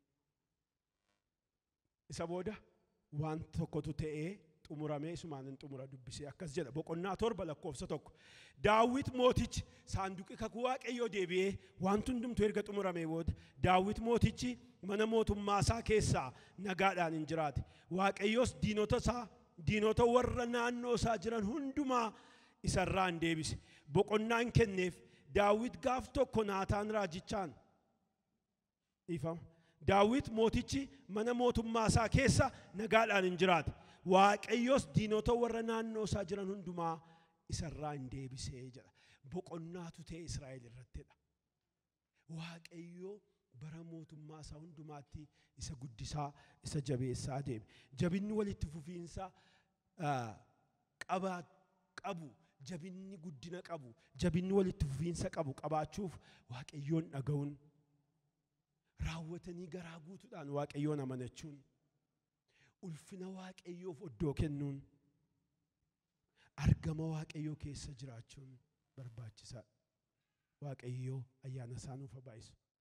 Isa booda waan tokkotu ta'ee xumuramee isumaan hin xumura dubbisee akkas jedha boqonnaa 7 lakkoofsa 1. Daawit mootichi saanduqi kakuu Waaqayyoo deebi'ee wanti hundumtuu erga xumuramee booda Daawit mootichi mana mootummaa isaa keessaa nagaadhaan hin jiraate. Waaqayyoos diinota isaa Diinota warra naannoo isaa jiran hundumaa isarraan deebise. Boqonnaan kenneef. Daawit gaaf tokko Naataan raajichaan dhiifama. Daawit mootichi mana mootummaa isaa keessa nagaadhaan hin jiraate. Waaqayyos diinota warra naannoo isaa jiran hundumaa isarraan deebisee jedha. Boqonnaatu ta'e Israa'el irrattidha. Waaqayyo bara mootummaa isaa hundumaatti isa guddisaa, isa jabeessaa deeme. Jabinni walitti fufiinsa qabu, jabinni guddina qabu, jabinni walitti fufiinsa qabu qabaachuuf Waaqayyoon dhaga'uun, raawwatanii garaa guutuudhaan Waaqayyoon amanachuun, ulfina Waaqayyoof oddoo kennuun, argama Waaqayyoo keessa jiraachuun barbaachisaadha. Waaqayyoo ayyaana isaa nuuf haa baay'isu.